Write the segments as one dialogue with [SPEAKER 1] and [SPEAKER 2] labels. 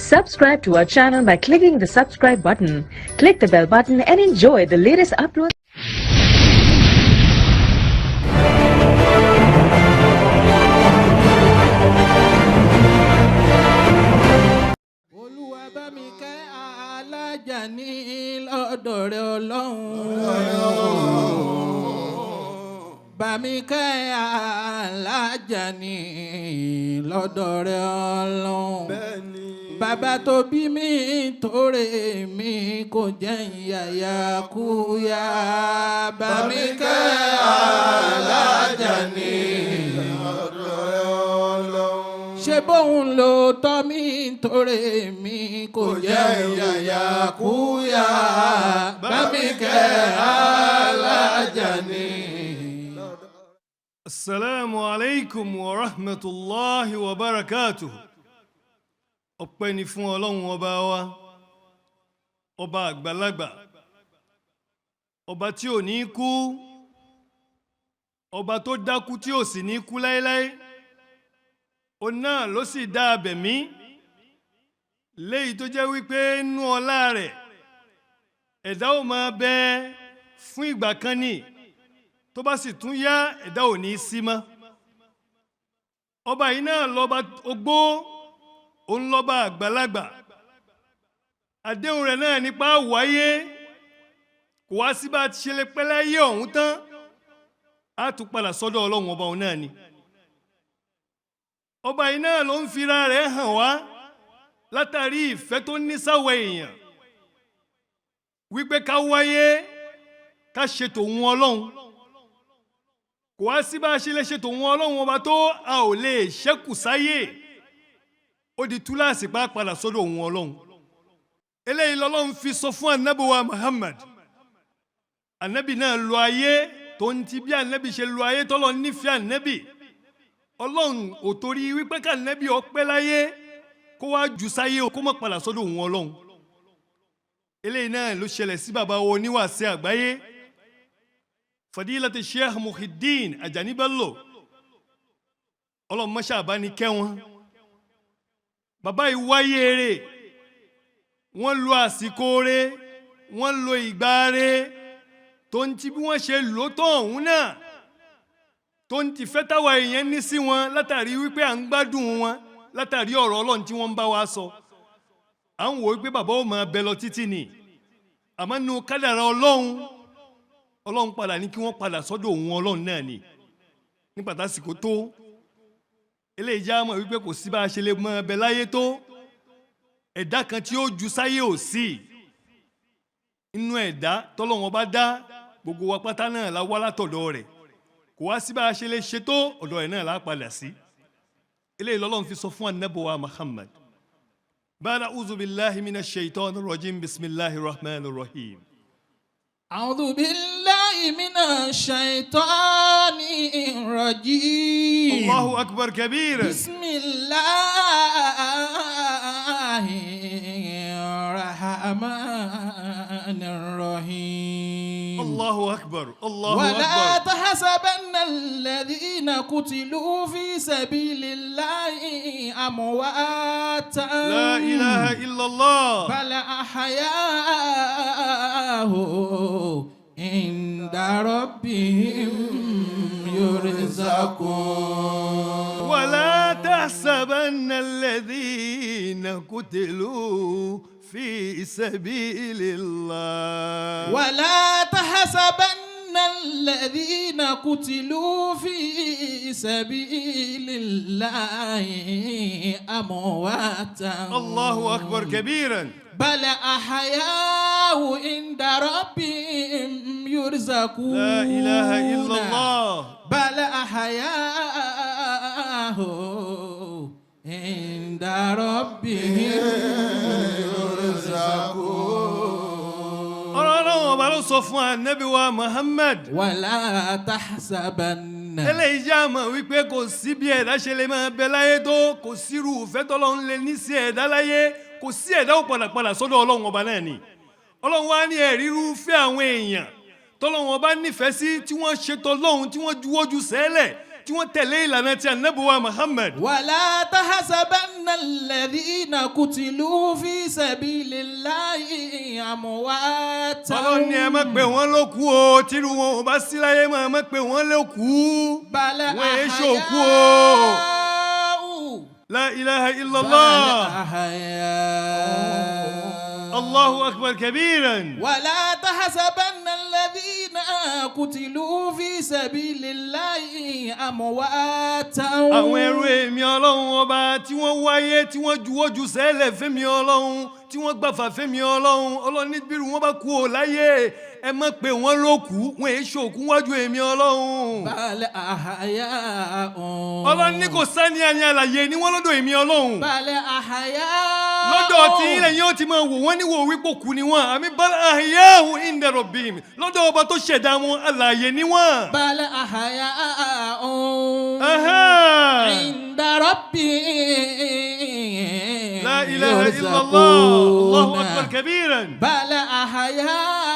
[SPEAKER 1] Subscribe to our channel by clicking the subscribe button. Click the bell button and enjoy the latest uploads.
[SPEAKER 2] Olúwa bá mi kẹ́ alájà ní lọ́dọ̀ rẹ ọlọ́run. Bá mi kẹ́ alájà ní lọ́dọ̀ rẹ ọlọ́run. Bàbá tó bí mi tórè mi kò jẹ́ ìyàyà kúyà. Bá mi kẹ́ alájà ní
[SPEAKER 3] lọ́dọ̀ rẹ ọlọ́run.
[SPEAKER 2] Ṣe bóun ló tọ́ mi torí mi kò jẹ́ ìyàyà kúyà. Bá mi kẹ́ alájà ní.
[SPEAKER 3] Asalaamu alaykum wa rahmatulahi wa barakatuhu. Ọpẹ́ ni fún Ọlọ́run ọba wa, ọba àgbàlagbà, ọba tí ò ní kú, ọba tó dákú tí ò sì ní kú láéláé. Òun náà ló sì dá abẹ̀mí léyìí tó jẹ́ wípé nú ọlá rẹ̀ ẹ̀dá ò máa bẹ fún ìgbà kan ní, tó bá sì tún yá, ẹ̀dá ò ní í sí mọ́. Ọba yìí náà lọ́ba ogbó, òun lọ́ba àgbàlagbà. Àdéhùn rẹ̀ náà nípa wáyé, kò wá sí bá a ti ṣe lè pẹ́ láyé ọ̀hún tán, á tún padà sọ́dọ̀ Ọlọ́run ọba òun náà ni. Ọba yìí náà ló ń fira rẹ̀ hàn wá látàrí ìfẹ́ tó ní sáwọ̀ èèyàn wípé ká wáyé, ká ṣe tòun Ọlọ́run. Kò wá sí bá a ṣe lè ṣe tòun Ọlọ́run ọba tó, a ò lè ṣẹ́kù sáyé. Ó di túláàsì pa padà sọ́dọ̀ òun Ọlọ́run. Eléyìí lọ́lọ́run fi sọ fún Anabi wa Muhammad. Anabi náà lo ayé tó ń ti bí Anabi ṣe lo ayé tọ́lọ́ nífẹ̀ẹ́ Anabi. Ọlọ́run ò torí wípé ká Anabi ọpẹ́ láyé kó wá jù sáyé o, kó má padà sọ́dọ̀ òun Ọlọ́run. Eléyìí náà ló ṣẹlẹ̀ sí bàbá wo oníwàásí àgbáyé, Fadilati Sheikh Muhyiddin Ajani Bello. Ọlọ́run mọ́ṣá bá ní kẹ́ wọn. Bàbá yìí wáyé eré, wọ́n lo àsìkò rẹ̀, wọ́n lo ìgbà rẹ̀, tó ń ti bí wọ́n ṣe lò tó ọ̀hún náà, tó ń ti fẹ́ táwa èèyàn ní sí wọn látàrí wípé à ń gbádùn wọn, látàrí ọ̀rọ̀ Ọlọ́run tí wọ́n ń bá wa sọ. À ń wò wípé bàbá ò máa bẹ lọ títí ni, àmọ́ nu kádàrá Ọlọ́run, Ọlọ́run padà ní kí wọ́n padà sọ́dọ̀ òun Ọlọ́run náà ni nígbà tásìkò tó. Eléyìí já mọ̀ wípé kò sí bá a ṣe lè mọ ẹbẹ láyé tó, ẹ̀dá kan tí ó ju sáyé ò sí. Inú ẹ̀dá tọ́lọ́wọ́n bá dá gbogbo wa pátá náà la wá látọ̀dọ̀ rẹ̀. Kò wá sí bá a ṣe lè ṣe tó, ọ̀dọ̀ rẹ̀ náà la padà sí. Eléyìí lọ́lọ́run fi sọ fún Ànábì wa Muhammad. Ba'da uzu billahi minash shaitanir rajim, bismillahir rahmanir rahim.
[SPEAKER 2] أعوذ بالله من الشيطان الرجيم.
[SPEAKER 3] Allahu akbar kabira.
[SPEAKER 2] بسم الله الرحمن الرحيم.
[SPEAKER 3] Allahu akbar, Allahu
[SPEAKER 2] ولا
[SPEAKER 3] akbar.
[SPEAKER 2] تحسبن الذين قتلوا في سبيل الله أمواتا.
[SPEAKER 3] La ilaha illallah.
[SPEAKER 2] بل أحياء عند ربهم يرزقون.
[SPEAKER 3] ولا تحسبن الذين قتلوا في سبيل الله.
[SPEAKER 2] ولا تحسبن الذين قتلوا في سبيل الله أمواتا.
[SPEAKER 3] الله أكبر كبيرا.
[SPEAKER 2] بل أحياء عند ربهم يرزقون.
[SPEAKER 3] لا إله إلا الله.
[SPEAKER 2] بل أحياء عند ربهم يرزقون.
[SPEAKER 3] Ọ̀rọ̀ Ọlọ́run ọba ló sọ fún Ànábì wa Muhammad.
[SPEAKER 2] ولا تحسبن.
[SPEAKER 3] Eléyìí jẹ́ àmọ̀ wípé kò sí bí ẹ̀dá ṣe lè máa bẹ láyé tó, kò sírú ìfẹ́ tọ́lọ́run lè ní sí ẹ̀dá láyé, kò sí, ẹ̀dá ò padà padà sọ́dọ̀ Ọlọ́run ọba náà ni. Ọlọ́run wá ní ẹ̀rí irúfẹ́ àwọn èèyàn tọ́lọ́run ọba nífẹ̀ẹ́ sí, tí wọ́n ṣe tọ́lọ́run, tí wọ́n juwọ́jú sẹ́lẹ̀. tí wọ́n tẹ̀lé ìlànà ti anabuwa Muhammad.
[SPEAKER 2] ولا تحسبن الذين قتلوا في سبيل الله أمواتا.
[SPEAKER 3] Ọlọ́run ní ẹ má pè wọ́n lókú o, tírú wọn ò bá sí láyé mọ́, ẹ má pè wọ́n lókú.
[SPEAKER 2] بل
[SPEAKER 3] Wọ́n èé ṣòkú o.
[SPEAKER 2] أحياء.
[SPEAKER 3] La ilaha
[SPEAKER 2] بل
[SPEAKER 3] illallah.
[SPEAKER 2] أحياء.
[SPEAKER 3] Allahu akbar kabiran.
[SPEAKER 2] ولا تحسبن الذين قتلوا في سبيل الله أمواتا.
[SPEAKER 3] Àwọn ẹrú èmi Ọlọ́run Ọba tí wọ́n wáyé, tí wọ́n juwọ́ ju sẹ́lẹ̀ fẹ́mi Ọlọ́run, tí wọ́n gbàfà fẹ́mi Ọlọ́run, Ọlọ́run ní bírú wọn bá kú ò láyé, ẹ má pè wọ́n lókù, wọn èé ṣòkú wájú èmi Ọlọ́run.
[SPEAKER 2] بل أحياء.
[SPEAKER 3] Ọlọ́run ní kò sẹ́ni àní, àlàyé ni wọ́n lọ́dọ̀ èmi Ọlọ́run.
[SPEAKER 2] بل أحياء.
[SPEAKER 3] Lọ́dọ̀ tí ilẹ̀ yẹn ó ti máa wò wọ́n ní wò wípé kú ni wọ́n, àmì بل أحياء عند ربهم, lọ́dọ̀ ọba tó ṣẹ̀dá wọn, àlàyé ni wọ́n.
[SPEAKER 2] بل أحياء عند ربهم
[SPEAKER 3] لا إله إلا الله، الله أكبر كبيرا.
[SPEAKER 2] بل أحياء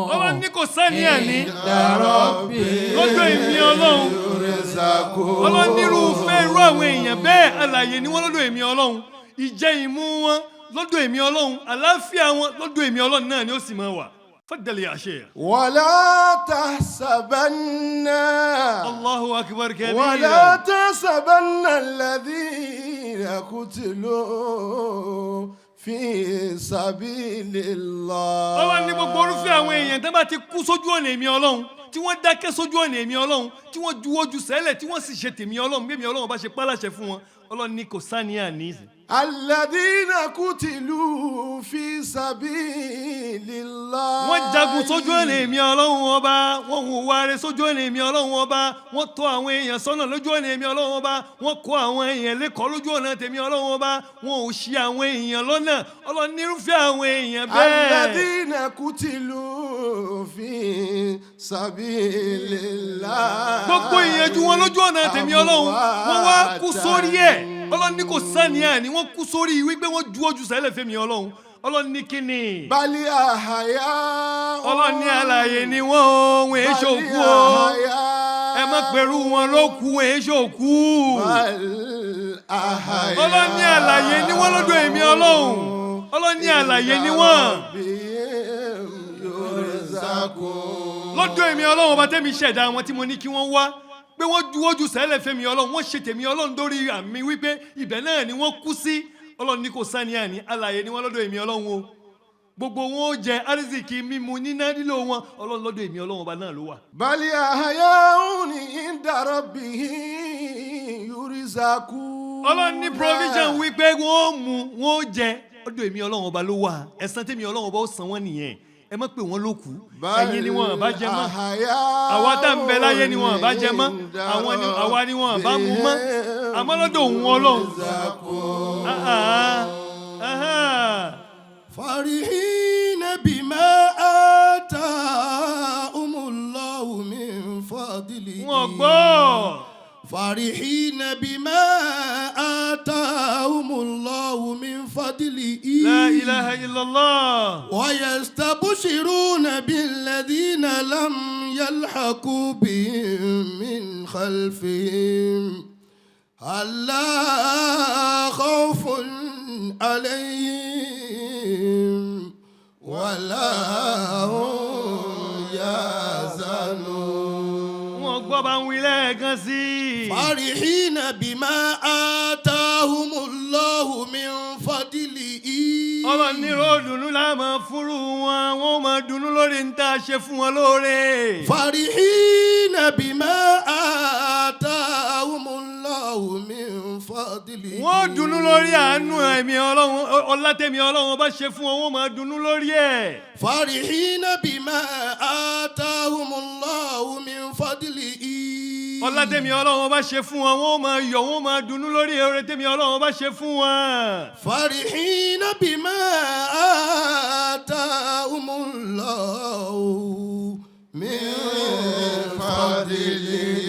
[SPEAKER 3] Ọlọ́run ní kò sẹ́ni àní
[SPEAKER 2] عند ربهم
[SPEAKER 3] lọ́dọ̀ èmi Ọlọ́run. Ọlọ́run nírúfẹ́ irú àwọn èèyàn bẹ́ẹ̀, alààyè ni wọ́n lọ́dọ̀ èmi Ọlọ́run. Ìjẹ ìmú wọn lọ́dọ̀ èmi Ọlọ́run, àlàáfíà wọn lọ́dọ̀ èmi Ọlọ́run náà ni ó sì máa wà. فضل يا شيخ.
[SPEAKER 4] ولا تحسبن
[SPEAKER 3] الله أكبر
[SPEAKER 4] ولا
[SPEAKER 3] كبيرا.
[SPEAKER 4] تحسبن الذين قتلوا في سبيل الله.
[SPEAKER 3] Ọlọ́run ní gbogbo orúfẹ́ àwọn èèyàn tó bá ti kú sójú ọ̀nà èmi Ọlọ́run, tí wọ́n dákẹ́ sójú ọ̀nà èmi Ọlọ́run, tí wọ́n juwọ́ ju sẹ́lẹ̀, tí wọ́n sì ṣe tèmi Ọlọ́run bí èmi Ọlọ́run bá ṣe pálàṣẹ fún wọn, Ọlọ́run ní kò sáníyà ní.
[SPEAKER 4] الذين قتلوا في سبيل الله.
[SPEAKER 3] Wọ́n jagun sójú ọ̀nà èmi Ọlọ́run Ọba, wọ́n hùwà rẹ̀ sójú ọ̀nà èmi Ọlọ́run Ọba, wọ́n tọ́ àwọn èèyàn sọ́nà lójú ọ̀nà èmi Ọlọ́run Ọba, wọ́n kọ́ àwọn èèyàn lẹ́kọ̀ọ́ lójú ọ̀nà tèmi Ọlọ́run Ọba, wọn ò ṣì àwọn èèyàn lọ́nà. Ọlọ́run nírúfẹ́ àwọn èèyàn bẹ́ẹ̀.
[SPEAKER 4] الذين قتلوا في سبيل الله.
[SPEAKER 3] Gbogbo ìyànjú wọn lójú ọ̀nà tèmi Ọlọ́run, wọ́n wá kú sórí ẹ̀. Ọlọ́run ní kò sáníyà ni, wọ́n kú sórí wípé wọ́n ju ojú sẹ́lẹ̀ fẹ́mi Ọlọ́run. Ọlọ́run ní kíni?
[SPEAKER 4] بل أحياء.
[SPEAKER 3] Ọlọ́run ní alààyè ni wọ́n o, wọn èé ṣòkú o. Ẹ má pẹ̀rú wọn ló kú, wọn èé ṣòkú.
[SPEAKER 4] بل أحياء.
[SPEAKER 3] Ọlọ́run ní alààyè ni wọ́n lọ́dọ̀ èmi Ọlọ́run. Ọlọ́run ní alààyè ni wọ́n
[SPEAKER 4] ربهم يرزقون.
[SPEAKER 3] lọ́dọ̀ èmi Ọlọ́run Ọba tẹ́mi ṣẹ̀dá wọn, tí mo ní kí wọ́n wá, pé wọ́n juwọ́jú sẹ́lẹ̀ fẹ́mi Ọlọ́run, wọ́n ṣe tèmi Ọlọ́run dórí àmì wípé ibẹ̀ náà ni wọ́n kú sí. Ọlọ́run ní kò sáni àní, alààyè ni wọ́n lọ́dọ̀ èmi Ọlọ́run o. Gbogbo wọn ó jẹ arísìkí, mímu, níná, lílo wọn, Ọlọ́run lọ́dọ̀ èmi Ọlọ́run Ọba náà ló wà.
[SPEAKER 4] بل أحياء عند ربهم يرزقون.
[SPEAKER 3] Ọlọ́run ní provision wípé wọ́n ó mu, wọ́n ó jẹ, ọdọ̀ èmi Ọlọ́run Ọba ló wà. Ẹ̀san tèmi Ọlọ́run Ọba ó san wọ́n nìyẹn. Ẹ má pè wọ́n lókù. Ẹ̀yin ni wọ́n bá jẹ mọ́, àwa tá ń bẹ láyé ni wọ́n bá jẹ mọ́, àwọn ni àwa ni wọ́n bá mú mọ́, àmọ́ lọ́dọ̀ òun Ọlọ́run. Ah, ah, ah.
[SPEAKER 2] فرحين بما آتاهم الله من فضله.
[SPEAKER 3] Wọn gbọ́.
[SPEAKER 2] فرحين بما آتاهم الله من فضله.
[SPEAKER 3] لا إله إلا الله.
[SPEAKER 2] ويستبشرون بالذين لم يلحقوا بهم من خلفهم ألا خوف عليهم ولا هم يحزنون.
[SPEAKER 3] Wọn gbọ́, bá ń wí lẹ́ẹ̀kan sí i.
[SPEAKER 2] فرحين بما آتاهم الله من فضله.
[SPEAKER 3] Ọlọ́run ní ròdùnú láàmú fúrú wọn, wọn máa dunnú lórí ń tá a ṣe fún wọn lóore.
[SPEAKER 2] فرحين بما آتاهم الله من فضله.
[SPEAKER 3] Wọ́n dunnú lórí àánú ẹ̀mí Ọlọ́run, ọlá tẹ̀mí Ọlọ́run ọba ṣe fún wọn, wọ́n máa dunnú lórí ẹ̀.
[SPEAKER 2] فرحين بما آتاهم الله من فضله.
[SPEAKER 3] Ọlá tẹ̀mí Ọlọ́run ọba ṣe fún wọn, wọ́n máa yọ̀, wọ́n máa dunnú lórí oore tẹ̀mí Ọlọ́run ọba ṣe fún wọn.
[SPEAKER 2] فرحين بما آتاهم الله من فضله.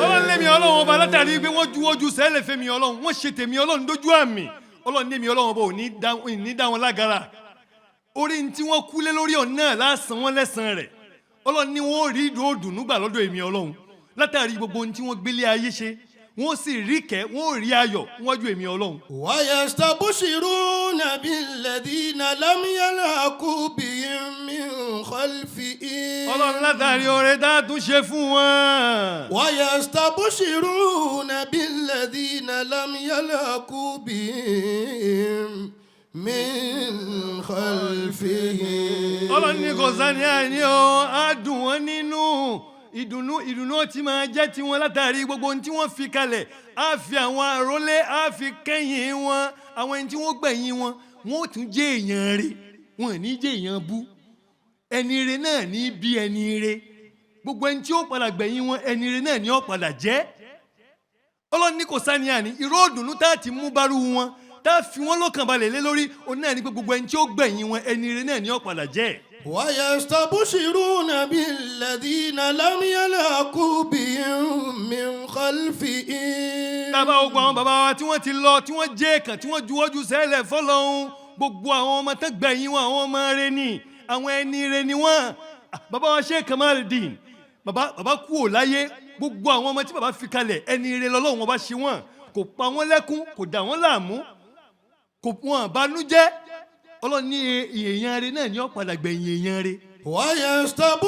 [SPEAKER 3] Ọlọ́run lẹ́mi Ọlọ́run ọba, látàrí pé wọ́n juwọ́ ju sẹ́lẹ̀ fẹ́mi Ọlọ́run, wọ́n ṣe tèmi Ọlọ́run dójú àmì, Ọlọ́run lẹ́mi Ọlọ́run ọba ò ní dá wọn lágara. Orí ní tí wọ́n kú lé lórí ọ̀nà lásán wọn lẹ́sàn rẹ̀. Ọlọ́run ní wọ́n rí ìdùnnú gbà lọ́dọ̀ èmi Ọlọ́run látàrí gbogbo ohun tí wọ́n gbélé ayé ṣe. Wọ́n sì rí kẹ́, wọ́n rí ayọ̀ níwájú èmi Ọlọ́run.
[SPEAKER 2] ويستبشرون بالذين لم يلحقوا بهم من خلفهم.
[SPEAKER 3] Ọlọ́run, látàrí oore tá a tún ṣe fún wọn.
[SPEAKER 2] ويستبشرون بالذين لم يلحقوا بهم من خلفهم.
[SPEAKER 3] Ọlọ́run ní kò sani àní o, á dùn wọ́n nínú ìdùnnú. Ìdùnnú tí máa jẹ́ tiwọn látàrí gbogbo ohun tí wọ́n fi kalẹ̀. Á fi àwọn àrólé, á fi kẹ́yìn wọn. Àwọn ẹni tí wọ́n gbẹ̀yìn wọn, wọ́n ó tún jẹ́ èèyàn rẹ̀, wọn ò ní jẹ́ èèyàn bú. Ẹni rẹ̀ náà ní bí ẹni rẹ̀. Gbogbo ẹni tí ó padà gbẹ̀yìn wọn, ẹni rẹ̀ náà ní ó padà jẹ́. Ọlọ́run ní kò sani àní, ìró ìdùnnú tá a ti mú bárú wọn, tá a fi wọn lọ́kàn balẹ̀ lé lórí òun náà ní pé gbogbo ẹni tí ó gbẹ̀yìn wọn, ẹni rẹ̀ náà ní ó padà jẹ́.
[SPEAKER 2] ويستبشرون بالذين لم يلحقوا بهم من خلفهم.
[SPEAKER 3] Tábà gbogbo àwọn bàbá wa tí wọ́n ti lọ, tí wọ́n jẹ́ èèkàn, tí wọ́n juwọ́jú sẹ́lẹ̀ fọlọ́hún, gbogbo àwọn ọmọ tán gbẹ̀yìn wọn, àwọn ọmọ rẹ̀ ni, àwọn ẹni rẹ̀ ni wọ́n. Bàbá wa Sheikh Kamaldeen, bàbá kú ò láyé, gbogbo àwọn ọmọ tí bàbá fi kalẹ̀, ẹni rẹ̀ lọ́lọ́run wọn bá ṣe wọ́n. Kò pa wọ́n lẹ́kún, kò dà wọ́n láàmú, kò wọ́n banújẹ́. Ọlọ́run ní èèyàn rẹ̀ náà ní ó padà gbẹ̀yìn èèyàn rẹ̀.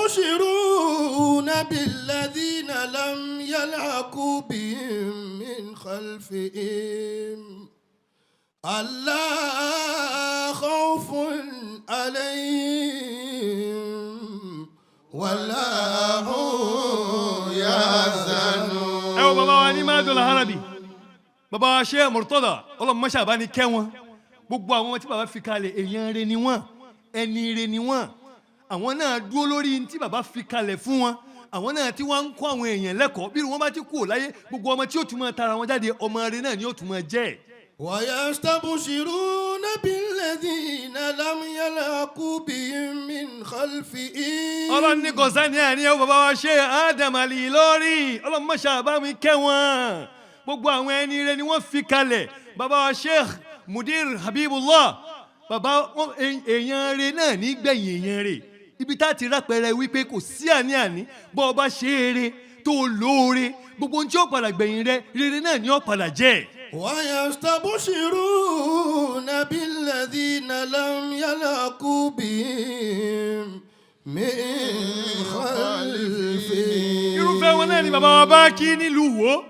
[SPEAKER 2] ويستبشرون بالذين لم يلحقوا بهم من خلفهم ألا خوف عليهم ولا هم يحزنون.
[SPEAKER 3] Ẹ wo bàbá wa ní Madul Harabi, bàbá wa Sheikh Murtada, Ọlọ́run mọ́ṣá bá ní kẹ́ wọn. Gbogbo àwọn ọmọ tí bàbá fi kalẹ̀, èèyàn rẹ̀ ni wọ́n, ẹni rẹ̀ ni wọ́n. Àwọn náà dúró lórí ní tí bàbá fi kalẹ̀ fún wọn. Àwọn náà tí wọ́n ń kọ́ àwọn èèyàn lẹ́kọ̀ọ́. Bí wọ́n bá ti kú láyé, gbogbo ọmọ tí ó tún máa tara wọn jáde, ọmọ rẹ̀ náà ni ó tún máa jẹ́.
[SPEAKER 2] ويستبشرون بالذين لم يلحقوا بهم من خلفهم.
[SPEAKER 3] Ọlọ́run ní kò sani àní ẹ̀. Bàbá wa Sheikh Adam Ali Ìlọrí, Ọlọ́run mọ́ṣá bá mi kẹ́ wọn. Gbogbo àwọn ẹni rẹ̀ ni wọ́n fi kalẹ̀. Bàbá wa Sheikh Mudir Habibullah, bàbá wọn, èèyàn rẹ̀ náà ní gbẹ̀yìn èèyàn rẹ̀. Ibi tá a ti rápẹrẹ wípé kò sí àní-àní, bọ́ ọ bá ṣe eré tó lóore, gbogbo ohun tí ó padà gbẹ̀yìn rẹ̀, rere náà ni ó padà jẹ́.
[SPEAKER 2] ويستبشرون بالذين لم يلحقوا بهم من خلفهم.
[SPEAKER 3] Irúfẹ́ wọn náà ni bàbá wa bá kí nílùú wo.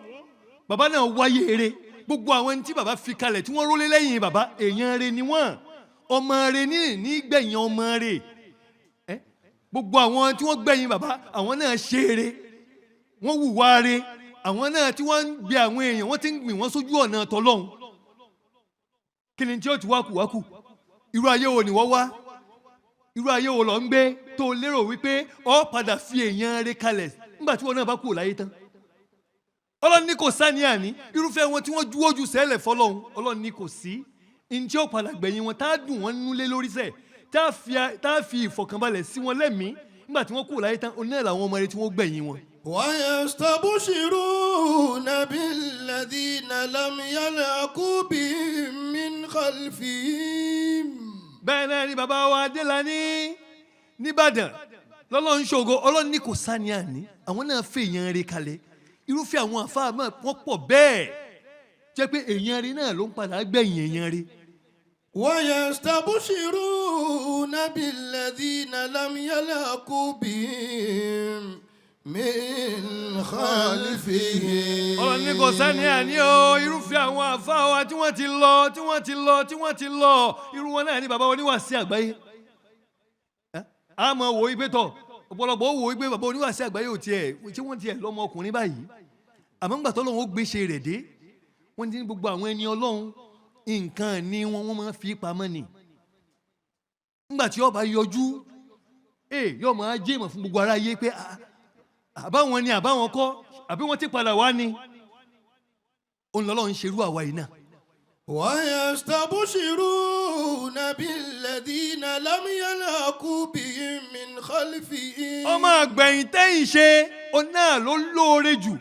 [SPEAKER 3] Bàbá náà wáyé eré. Gbogbo àwọn ẹni tí bàbá fi kalẹ̀, tí wọ́n rólé lẹ́yìn bàbá, èèyàn rẹ̀ ni wọ́n, ọmọ rẹ̀ ní gbẹ̀yìn ọmọ rẹ̀. Ẹ́, gbogbo àwọn tí wọ́n gbẹ̀yìn bàbá, àwọn náà ṣe eré, wọ́n hùwà rẹ̀. Àwọn náà tí wọ́n ń gbé àwọn èèyàn, wọ́n ti ń gbìn wọ́n sójú ọ̀nà tọ́lọ́hún. Kí ni tí ó ti wá kù wá kù? Irú ayé wo ni wọ́n wá? Irú ayé wo lọ ń gbé tó lérò wípé ọ padà fi èèyàn rẹ̀ kalẹ̀ nígbà tí wọn náà bá kú láyé tán? Ọlọ́run ní kò sáni àní, irúfẹ́ wọn tí wọ́n juwọ́jú sẹ́lẹ̀ fọlọ́hún, Ọlọ́run ní kò sí ní tí ó padà gbẹ̀yìn wọn tá a dùn wọ́n nínú lé lórí sẹ̀, tá a fi ìfọ̀kànbalẹ̀ sí wọn lẹ́mìí nígbà tí wọ́n kú láyé tán, oní ẹ̀ làwọn ọmọ rẹ̀ tí wọ́n gbẹ̀yìn wọn.
[SPEAKER 2] ويستبشرون بالذين لم يلحقوا بهم من خلفهم.
[SPEAKER 3] Bẹ́ẹ̀ náà ni bàbá wa Adélani nìbàdàn lọ́lọ́run ṣògo. Ọlọ́run ní kò sáni àní, àwọn náà fẹ́ èèyàn rẹ̀ kalẹ̀. Irúfẹ́ àwọn àfáà náà wọ́n pọ̀ bẹ́ẹ̀, jẹ́ pé èèyàn rẹ̀ náà ló ń padà gbẹ̀yìn èèyàn rẹ̀.
[SPEAKER 2] ويستبشرون بالذين لم يلحقوا بهم من خلفهم.
[SPEAKER 3] Ọlọ́run ní kò sáni àní o, irúfẹ́ àwọn àfáà wa tí wọ́n ti lọ, tí wọ́n ti lọ, tí wọ́n ti lọ, irú wọn náà ní bàbá oníwàásí àgbáyé. A máa wò ó pé tọ̀, ọ̀pọ̀lọpọ̀ ó wò ó pé bàbá oníwàásí àgbáyé ò tiẹ̀ tí wọ́n tiẹ̀ lọ́mọ ọkùnrin báyìí. Àmọ́ ńgbà tọ́lọ́run ó gbéṣe rẹ̀ dé, wọ́n ti ní gbogbo àwọn ẹni Ọlọ́run, nǹkan ní wọn, wọ́n máa fi pamọ́ ni. Ńgbà tí ó bá yọjú, ee, yóò máa jẹ́ ìmọ̀ fún gbogbo aráyé pé àbáwọn ni, àbáwọn kọ́, àbí wọ́n ti padà wá ni. Òun lọ́lọ́run ṣerú àwa yìí náà.
[SPEAKER 2] ويستبشرون بالذين لم يلحقوا بهم من خلفهم.
[SPEAKER 3] Ọmọ àgbẹ̀yìn tẹ́yìn ṣe, ó náà ló lóore jù,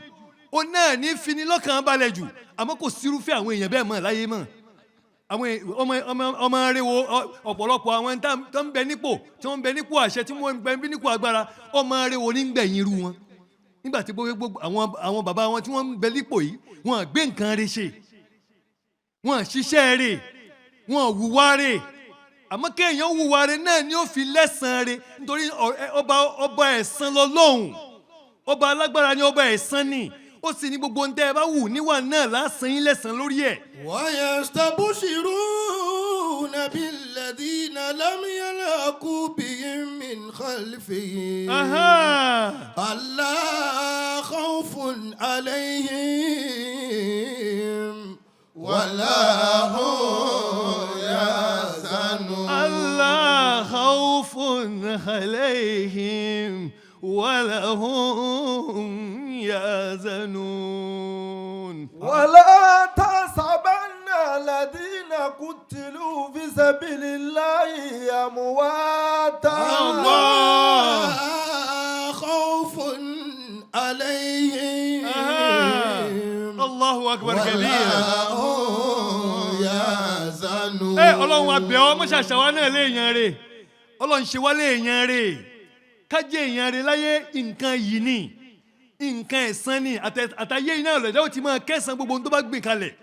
[SPEAKER 3] ó náà ní fini lọ́kàn balẹ̀ jù. Àmọ́ kò sírúfẹ́ àwọn èèyàn bẹ́ẹ̀ mọ́ láyé mọ́. Àwọn ọmọ rẹ wo ọ̀pọ̀lọpọ̀ àwọn tó ń bẹ nípò, tí wọ́n ń bẹ nípò àṣẹ, tí wọ́n ń bẹ nípò agbára, ọmọ rẹ wo ní ń gbẹ̀yìn irú wọn? Nígbà tí gbogbo àwọn bàbá wọn tí wọ́n ń bẹ nípò yìí, wọ́n gbé nǹkan rẹ ṣe, wọ́n ṣiṣẹ́ rẹ̀, wọ́n hùwà rẹ̀. Àmọ́ kéèyàn hùwà rẹ̀ náà ni ó fi lẹ́san rẹ̀, nítorí ọba ẹ̀san lọ́lọ́hun, ọba alágbára ni, ọba ẹ̀san ni. Ó sì ní gbogbo ntẹ́ ẹ bá wù níwà náà lásán yín lẹ́san lórí ẹ̀.
[SPEAKER 2] ويستبشرون بالذين لم يلحقوا بهم من خلفهم ألا خوف عليهم ولا هم يحزنون.
[SPEAKER 3] ألا خوف عليهم ولا هم يحزنون.
[SPEAKER 5] ولا تحسبن الذين قتلوا في سبيل الله أمواتا.
[SPEAKER 3] الله.
[SPEAKER 2] لا خوف عليهم
[SPEAKER 3] الله أكبر كبيرا.
[SPEAKER 2] ولا هم يحزنون.
[SPEAKER 3] Ẹ Ọlọ́run, abẹ́ ọ mọ́ṣáṣá wa náà léèyàn rè. Ọlọ́run, ṣe wá léèyàn rè, kájé èèyàn rè láyé. Nǹkan yìí ni nǹkan ẹ̀san ni. Àtàyé iná ọ̀lẹ́dẹ́ ó ti máa kẹsàn gbogbo ohun tó bá gbìn kalẹ̀.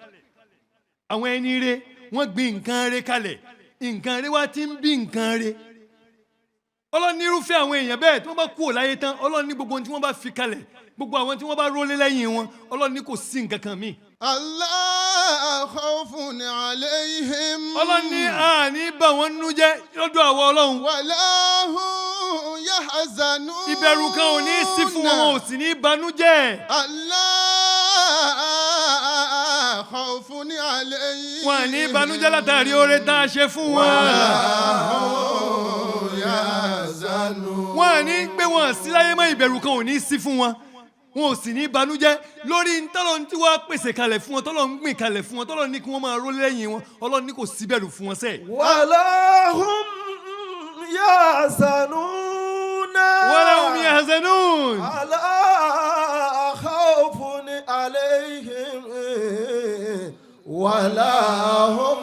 [SPEAKER 3] Àwọn ẹni rè, wọ́n gbìn nǹkan rè kalẹ̀, nǹkan rè wá ti ń bí nǹkan rè. Ọlọ́run ní irúfẹ́ àwọn èèyàn bẹ́ẹ̀, tí wọ́n bá kúrò láyé tán, Ọlọ́run ní gbogbo ohun tí wọ́n bá fi kalẹ̀, gbogbo àwọn tí wọ́n bá rólé lẹ́yìn wọn, Ọlọ́run ní kò sí nǹkan kan míì.
[SPEAKER 4] ألا خوف عليهم
[SPEAKER 3] Ọlọ́run ní àní bá wọn nú jẹ́ lọ́dọ̀ àwọn Ọlọ́run.
[SPEAKER 4] ولا هم يحزنون.
[SPEAKER 3] Ìbẹ̀rù kan ò ní sí fún wọn, wọn ò sì ní banújẹ́.
[SPEAKER 4] ألا خوف عليهم
[SPEAKER 3] Wọn à ní banújẹ́ látàrí oore tá a ṣe fún wọn.
[SPEAKER 4] يحزنون.
[SPEAKER 3] Wọn à ní gbé wọn sí láyé mọ́, ìbẹ̀rù kan ò ní sí fún wọn, wọn ò sì ní banújẹ́ lórí ntọ́lọ́ tí wàá pèsè kalẹ̀ fún wọn, tọ́lọ́ ń gbìn kalẹ̀ fún wọn, tọ́lọ́ ní kí wọ́n máa rólé lẹ́yìn wọn. Ọlọ́run ní kò sí bẹ̀rù fún wọn sẹ́ẹ̀.
[SPEAKER 5] ولا هم يحزنون.
[SPEAKER 3] ولا هم يحزنون.
[SPEAKER 5] ألا خوف عليهم ولا هم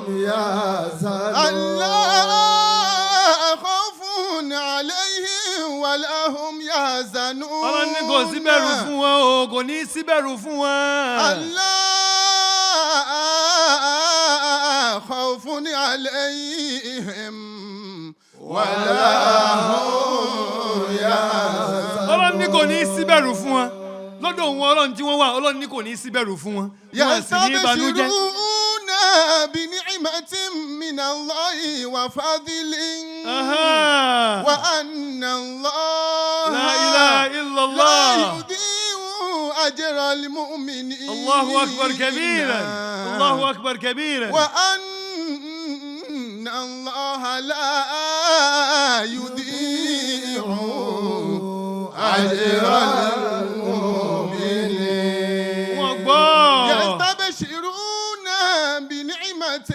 [SPEAKER 5] يحزنون.
[SPEAKER 4] ألا خوف عليهم ولا هم يحزنون.
[SPEAKER 3] Ọlọ́run ní kò sí bẹ̀rù fún wọn o, kò ní sí bẹ̀rù fún wọn.
[SPEAKER 4] ألا خوف عليهم ولا هم يحزنون.
[SPEAKER 3] Ọlọ́run ní kò ní sí bẹ̀rù fún wọn lọ́dọ̀ òun Ọlọ́run tí wọ́n wà. Ọlọ́run ní kò ní sí bẹ̀rù fún wọn, wọn sì ní banújẹ́.
[SPEAKER 4] يستبشرون بنعمة من الله وفضل وأن الله
[SPEAKER 3] لا إله إلا
[SPEAKER 4] لا
[SPEAKER 3] الله.
[SPEAKER 4] يضيع أجر المؤمنين.
[SPEAKER 3] الله أكبر كبيرا، الله أكبر كبيرا.
[SPEAKER 4] وأن الله لا يضيع أجر المؤمنين.
[SPEAKER 3] Wọ́n gbọ́.
[SPEAKER 4] يستبشرون بنعمة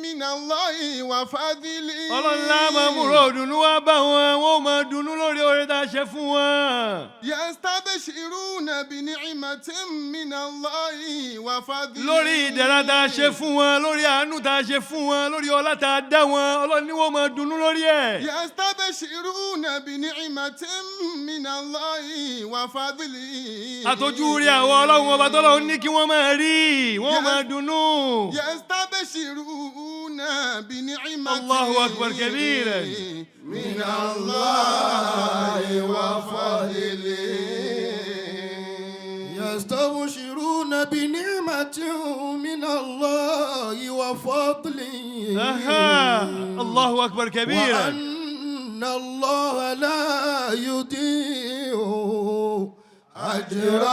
[SPEAKER 4] من الله وفضل.
[SPEAKER 3] Ọlọ́run lá máa múrò dùnú wá bá wọn, wọn ò máa dunnú lórí oore tá a ṣe fún wọn.
[SPEAKER 4] يستبشرون بنعمة من الله وفضل.
[SPEAKER 3] Lórí ìdẹ̀ra tá a ṣe fún wọn, lórí àánú tá a ṣe fún wọn, lórí ọlá tá a dá wọn, Ọlọ́run ní wọ́n máa dunnú lórí ẹ̀.
[SPEAKER 4] يستبشرون بنعمة من الله وفضل.
[SPEAKER 3] Àtọ́jú rí àwọn Ọlọ́run ọba tọ́lọ́run ní kí wọ́n máa rí, wọ́n máa dunnú.
[SPEAKER 4] يستبشرون بنعمة
[SPEAKER 3] الله أكبر كبيرا.
[SPEAKER 4] من الله وفضل.
[SPEAKER 2] يستبشرون بنعمة من الله وفضل
[SPEAKER 3] الله أكبر كبيرا.
[SPEAKER 2] وأن الله لا يضيع أجر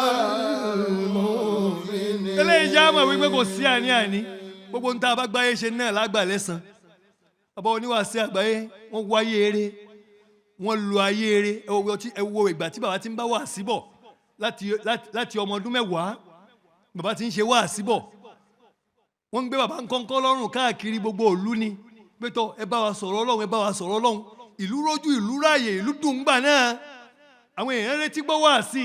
[SPEAKER 2] المؤمنين.
[SPEAKER 3] Eléyìí jẹ́ àmọ̀ wípé kò sí àní-àní, gbogbo ń tá a bá gbáyé ṣe náà lágbà lẹ́san. Bàbá oníwàásí àgbáyé, wọ́n wáyé eré, wọ́n lu ayé eré. Ẹ wo ìgbà tí bàbá ti ń bá wàásí bọ̀ láti ọmọ ọdún 10, bàbá ti ń ṣe wàásí bọ̀. Wọ́n ń gbé bàbá ńkọ́ńkọ́ lọ́rùn káàkiri gbogbo ìlú ni pé tọ́, ẹ bá wa sọ̀rọ̀ Ọlọ́run, ẹ bá wa sọ̀rọ̀ Ọlọ́run. Ìlú rójú, ìlú ráàyè, ìlú dùn gbà náà, àwọn èèyàn retí gbọ́ wàásí.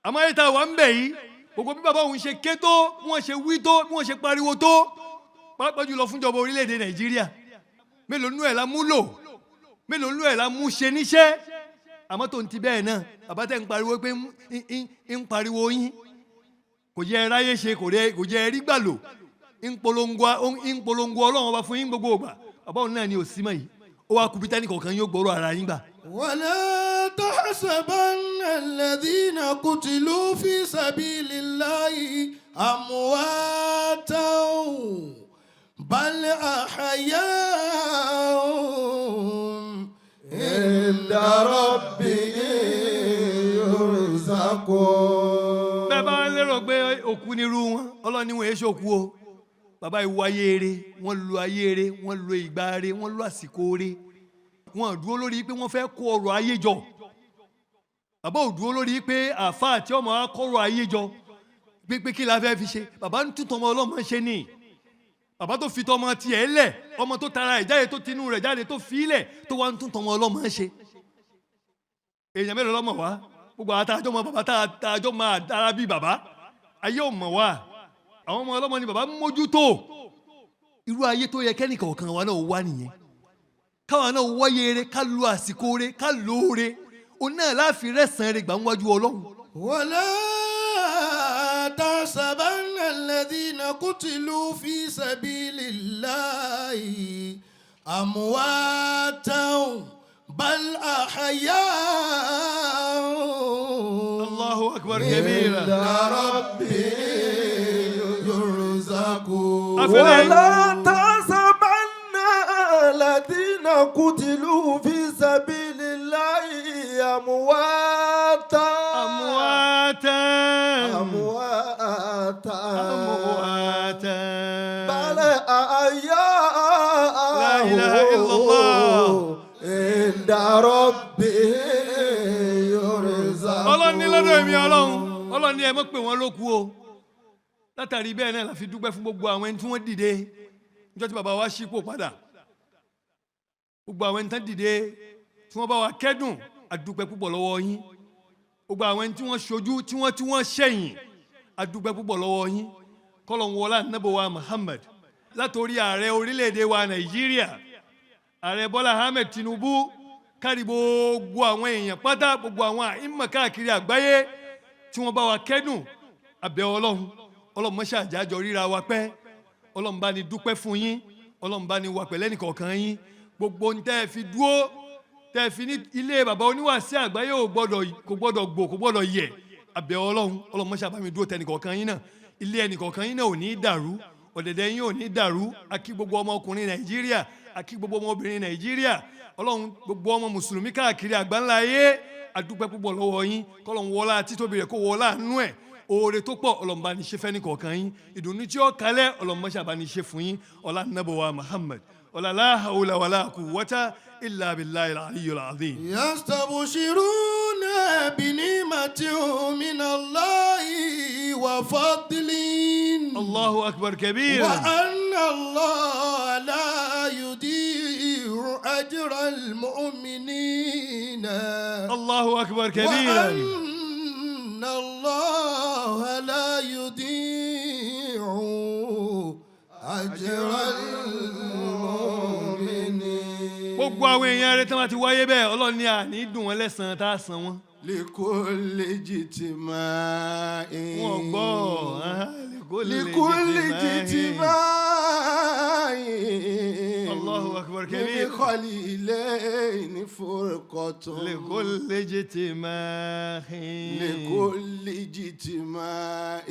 [SPEAKER 3] Àmọ́ ayé tá a wà ń bẹ̀ yìí, gbogbo bí bàbá òun ṣe ké tó, bí wọ́n ṣe wí tó, bí wọ́n ṣe pariwo tó. Pàápàá jùlọ fúnjọba orílẹ̀-èdè Nàìjíríà, mélòó nú ẹ̀ la mú lò? Mélòó nú ẹ̀ la mú ṣe níṣẹ́? Àmọ́ tó ń ti bẹ́ẹ̀ náà, bàbá tẹ́ ń pariwo pé ń pariwo yín, kò jẹ́ ẹ ráyé ṣe, kò jẹ́ ẹ rí gbà lò, ń polongo Ọlọ́run Ọba fún yín gbogbo ìgbà. Bàbá òun náà ni ò sí mọ́ yìí. Ó wá kú bí tẹ́nì kọ̀ọ̀kan yóò gbọ́rọ̀ ara yín gbà.
[SPEAKER 2] ولا تحسبن الذين قتلوا في سبيل الله أمواتا بل أحياء
[SPEAKER 5] عند ربهم يرزقون.
[SPEAKER 3] Bẹ́ẹ̀ bá ń lérò pé òkú nírú wọn, Ọlọ́run ní wọn èé ṣòkú o. Bàbá yìí wáyé eré, wọ́n lu ayé eré, wọ́n lu ìgbà eré, wọ́n lu àsìkò eré. Wọ́n dúró lórí pé wọ́n fẹ́ kó ọrọ̀ ayé jọ. Bàbá ò dúró lórí pé àáfàá tí ọmọ wa kọ́rọ̀ ayé jọ pé kí la fẹ́ fi ṣe. Bàbá ń túntàn ọmọ ọlọ́mọ ṣe ni. Bàbá tó fi tọmọ tiẹ̀ lẹ̀, ọmọ tó tara ẹ̀ jáde, tó tinú rẹ̀ jáde, tó fi lẹ̀, tó wá ń túntàn ọmọ ọlọ́mọ ṣe. Èèyàn mélòó lọ́mọ wá? Gbogbo àwọn àtàjọ́ mọ bàbá, tá a jọ máa dára bíi bàbá, ayé ò mọ̀ wá. Àwọn ọmọ ọlọ́mọ ni bàbá ń mójútó. Irú ayé tó yẹ kẹ́nìkọ̀ọ̀kan wa náà wá nìyẹn, káwa náà wáyé eré, ká lu àsìkò eré, ká lóore òun náà láàfin rẹ̀sán eré gbà ń wájú Ọlọ́run.
[SPEAKER 2] ولا تحسبن الذين قتلوا في سبيل الله أمواتا بل أحياء
[SPEAKER 3] الله أكبر كبيرا.
[SPEAKER 2] عند ربهم يرزقون.
[SPEAKER 3] أفلا
[SPEAKER 5] ولا تحسبن الذين قتلوا في سبيل الله أمواتا.
[SPEAKER 3] أمواتا.
[SPEAKER 5] أمواتا.
[SPEAKER 3] أمواتا.
[SPEAKER 5] بل أحياء
[SPEAKER 3] لا إله إلا الله.
[SPEAKER 5] عند ربهم يرزقون.
[SPEAKER 3] Ọlọ́run ní lọ́dọ̀ èmi Ọlọ́run, Ọlọ́run ní ẹ mọ̀ pé wọ́n ló kú o. Látàrí bẹ́ẹ̀ náà la fi dúpẹ́ fún gbogbo àwọn ẹni tí wọ́n dìde níjọ́ tí bàbá wa ṣípò padà. Gbogbo àwọn ẹni tí wọ́n dìde, tí wọ́n bá wa kẹ́dùn, a dúpẹ́ púpọ̀ lọ́wọ́ yín. Gbogbo àwọn ẹni tí wọ́n ṣojú, tí wọ́n ṣẹ̀yìn, a dúpẹ́ púpọ̀ lọ́wọ́ yín. Kọ́lọ̀ ń wọlá nábò wa Muhammad, látòrí ààrẹ orílẹ̀-èdè wa Nàìjíríà, Ààrẹ Bọ́lá Ahmed Tinubu, kárí gbogbo àwọn èèyàn pátá, gbogbo àwọn àìmọ̀ káàkiri àgbáyé tí wọ́n bá wa kẹ́dùn, àbẹ̀ Ọlọ́run. Ọlọ́run mọ́ṣẹ́ àjájọ ríra wa pẹ́. Ọlọ́run bá ní dúpẹ́ fún yín. Ọlọ́run bá ní wà pẹ̀lẹ́ nìkọ̀ọ̀kan yín. Gbogbo ohun tẹ́ ẹ fi dúó, tẹ́ ẹ fi ní ilé bàbá oníwàásí àgbáyé ò gbọ́dọ̀, kò gbọ́dọ̀ gbò, kò gbọ́dọ̀ yẹ̀, àbẹ̀ Ọlọ́run. Ọlọ́run mọ́ṣẹ́ àbá mi dúró tẹ́ nìkọ̀ọ̀kan yín náà. Ilé ẹnìkọ̀ọ̀kan yín náà ò ní í dàrú, ọ̀dẹ̀dẹ̀ yín ò ní í dàrú. Akí gbogbo ọmọkùnrin Nàìjíríà, akí gbogbo ọmọbìnrin Nàìjíríà, Ọlọ́run, gbogbo ọmọ mùsùlùmí káàkiri àgbáńlá ayé, adúpẹ́ púpọ̀ lọ́wọ́ yín. Kọ́lọ́run wọlá títóbi rẹ̀, kó wọlá àánú ẹ̀, oore tó pọ̀, Ọlọ́run bá ní ṣe fẹ́ ní kọ̀ọ̀kan yín. Ìdùnnú tí ó kalẹ̀, Ọlọ́run mọ́ṣẹ́ bá ní ṣe fún yín. Ọlá nàbọ̀wá Muhammad, ọlá لا حول ولا قوة إلا بالله العلي العظيم.
[SPEAKER 2] يستبشرون بنعمة من الله وفضل
[SPEAKER 3] الله أكبر كبيرا.
[SPEAKER 2] وأن الله لا يضيع أجر المؤمنين.
[SPEAKER 3] الله أكبر كبيرا.
[SPEAKER 2] وأن الله لا يضيع أجر المؤمنين.
[SPEAKER 3] Gbogbo àwọn èèyàn rẹ tí wọ́n ti wáyé bẹ́ẹ̀, Ọlọ́run ní àní dùn wọ́n lẹ́sàn-án tá a san wọ́n.
[SPEAKER 4] لكل اجتماع
[SPEAKER 3] Wọn gbọ́.
[SPEAKER 4] لكل اجتماع
[SPEAKER 3] الله أكبر كبير.
[SPEAKER 4] من خليلين فرقة.
[SPEAKER 3] لكل اجتماع.
[SPEAKER 4] لكل اجتماع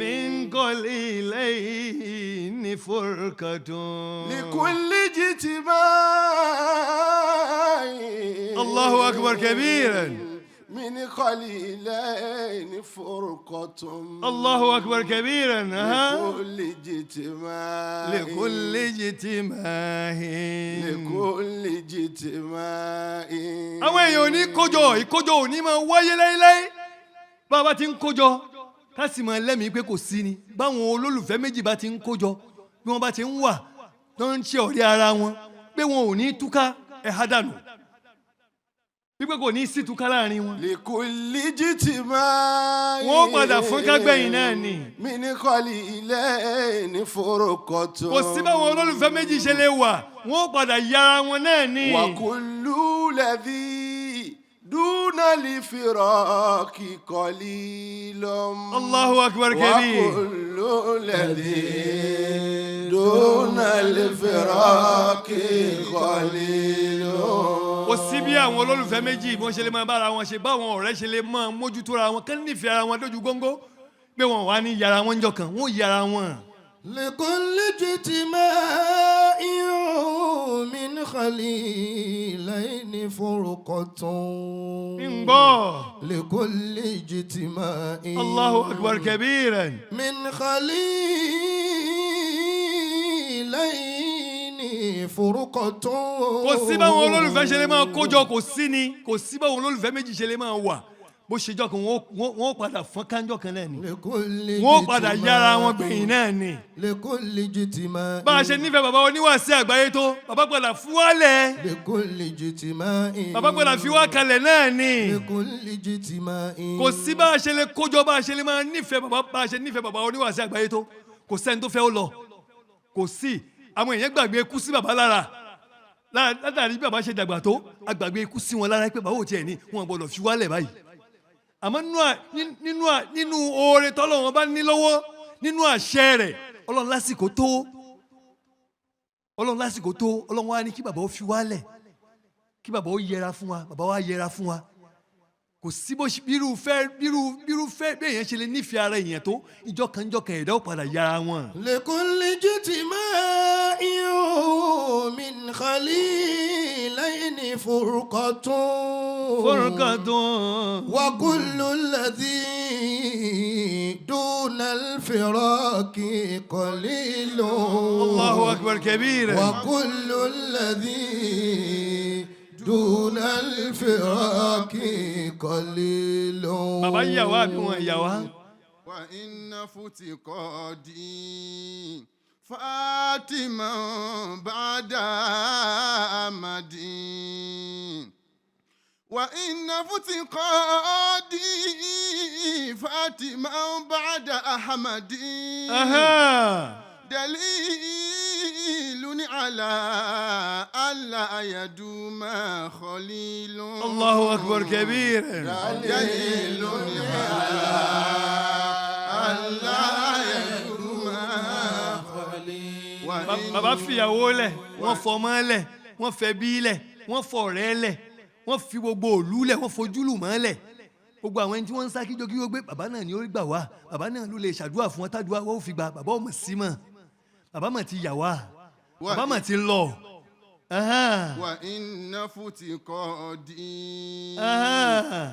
[SPEAKER 3] من قليلين فرقة.
[SPEAKER 4] لكل اجتماع
[SPEAKER 3] الله أكبر كبيرا.
[SPEAKER 4] من خليلين فرقة.
[SPEAKER 3] الله أكبر كبيرا، ها.
[SPEAKER 4] لكل اجتماع
[SPEAKER 3] لكل اجتماع.
[SPEAKER 4] لكل اجتماع.
[SPEAKER 3] Àwọn èèyàn ò ní kójọ, ìkójọ ò ní máa wáyé láéláé. Bá a bá ti ń kójọ, ká sì máa lẹ́mìí pé kò sí ni. Báwọn olólùfẹ́ méjì bá ti ń kójọ, bí wọ́n bá ti ń wà tó ń ṣe ọ̀rẹ́ ara wọn, pé wọn ò ní túká, ẹ̀ há dànù. Wípé kò ní sí túká láàrin wọn.
[SPEAKER 4] لكل اجتماع
[SPEAKER 3] Wọ́n padà fún kágbẹ̀yìn náà ni.
[SPEAKER 4] من خليلين فرقة
[SPEAKER 3] Kò sí báwọn olólùfẹ́ méjì ṣe lè wà, wọ́n padà yára wọn náà ni.
[SPEAKER 4] وكل الذي دون الفراق قليل
[SPEAKER 3] Allahu akbar kabir.
[SPEAKER 4] وكل الذي دون الفراق قليل
[SPEAKER 3] Kò sí bí àwọn olólùfẹ́ méjì bí wọ́n ṣe lè máa bára wọn ṣe, báwọn ọ̀rẹ́ ṣe lè máa mójútó ra wọn, kán nífẹ̀ẹ́ ara wọn dójú góńgó, pé wọn wà ní yàrá wọn jọ kan, wọn ò yàrá wọn.
[SPEAKER 2] لكل اجتماع من خليلين فرقة.
[SPEAKER 3] Ń gbọ́.
[SPEAKER 2] لكل اجتماع
[SPEAKER 3] Allahu akbar kabiran.
[SPEAKER 2] من خليلين فرقة.
[SPEAKER 3] Kò sí báwọn olólùfẹ́ ṣe lè máa kójọ, kò sí ni, kò sí báwọn olólùfẹ́ méjì ṣe lè máa wà, bó ṣe jọ kan, wọ́n padà fọ́n kánjọ kan náà ni.
[SPEAKER 2] لكل
[SPEAKER 3] Wọ́n padà yára wọn gbẹ̀yìn náà ni.
[SPEAKER 2] لكل اجتماع
[SPEAKER 3] Bá a ṣe nífẹ̀ẹ́ bàbá oníwàásí àgbáyé tó, bàbá padà fún wa lẹ̀.
[SPEAKER 2] لكل اجتماع
[SPEAKER 3] Bàbá padà fi wá kalẹ̀ náà ni.
[SPEAKER 2] لكل اجتماع
[SPEAKER 3] Kò sí bá a ṣe lè kójọ, bá a ṣe lè máa nífẹ̀ẹ́ bàbá, bá a ṣe nífẹ̀ẹ́ bàbá oníwàásí àgbáyé tó, kò sẹ́ni tó fẹ́ ó lọ. Kò sí. Àwọn èèyàn gbàgbé ikú sí bàbá lára. Látàrí bí bàbá ṣe dàgbà tó, àgbàgbé ikú sí wọn lára pé bàbá ò tiẹ̀ ní wọn gbọ́dọ̀ fi wálẹ̀ báyìí. Àmọ́ nínú oore tọ́lọ́run bá ní lọ́wọ́, nínú àṣẹ rẹ̀, Ọlọ́run lásìkò tó, Ọlọ́run lásìkò tó, Ọlọ́run wá ní kí bàbá ó fi wálẹ̀, kí bàbá ó yẹra fún wa. Bàbá wa yẹra fún wa. Kò sí bó ṣe bírúfẹ́ bírúfẹ́ bí èèyàn ṣe lè nífẹ̀ẹ́ ara èèyàn tó, ìjọ kan ìjọ kan, ẹ̀dá ó padà yára wọn.
[SPEAKER 2] لكل اجتماع من خليلين فرقة.
[SPEAKER 3] فرقة.
[SPEAKER 2] وكل الذي دون الفراق قليل.
[SPEAKER 3] الله أكبر كبيرا.
[SPEAKER 2] وكل الذي دون الفراق قليل.
[SPEAKER 3] Bàbá yà wá àbí wọn yà wá?
[SPEAKER 6] وإن افتقادي فاطمة بعد أحمد، وإن افتقادي فاطمة بعد أحمد دليل على ألا يدوم خليل.
[SPEAKER 3] الله أكبر كبيرا.
[SPEAKER 6] دليل على ألا يدوم خليل.
[SPEAKER 3] Bàbá fìyàwó lẹ̀, wọ́n fọmọ lẹ̀, wọ́n fẹbí lẹ̀, wọ́n fọ̀rẹ́ lẹ̀, wọ́n fi gbogbo òlú lẹ̀, wọ́n fojúlùmọ́ lẹ̀. Gbogbo àwọn ẹni tí wọ́n ń sá kíjokíjo gbé, bàbá náà ni ó gbà wá, bàbá náà ló lè ṣàdúrà fún wọn tádùá wọ́n ó fi gbà. Bàbá ọmọ sí mọ́, bàbá mà ti yà wá, bàbá mà ti lọ.
[SPEAKER 6] وإن افتقادي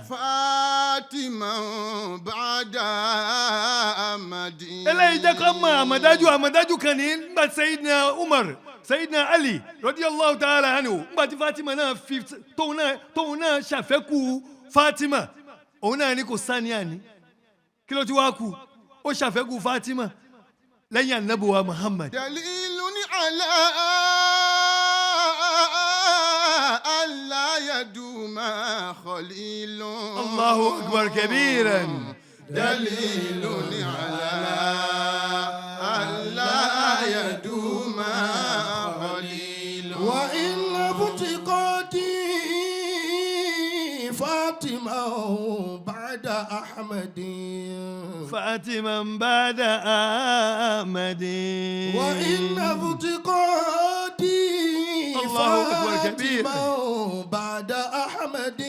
[SPEAKER 6] فاطمة بعد أحمد.
[SPEAKER 3] Eléyìí jẹ́ kó mọ àmọ̀dájú, àmọ̀dájú kan ní nígbà tí Sayidina Umar, Sayidina Ali radiyallahu ta'ala anhu, nígbà tí Fatima náà fi tóun náà ṣàfẹ́kù Fatima, òun náà ní kò sáni àní kí ló ti wá kú, ó ṣàfẹ́kù Fatima lẹ́yìn anabuwa Muhammad.
[SPEAKER 6] دليل على ألا يدوم خليل.
[SPEAKER 3] الله أكبر كبيرا.
[SPEAKER 6] دليل على ألا يدوم خليل.
[SPEAKER 2] وإن افتقادي فاطمة بعد أحمد.
[SPEAKER 3] فاطمة بعد أحمد.
[SPEAKER 2] وإن افتقادي
[SPEAKER 3] الله أكبر كبير.
[SPEAKER 2] فاطمة بعد أحمد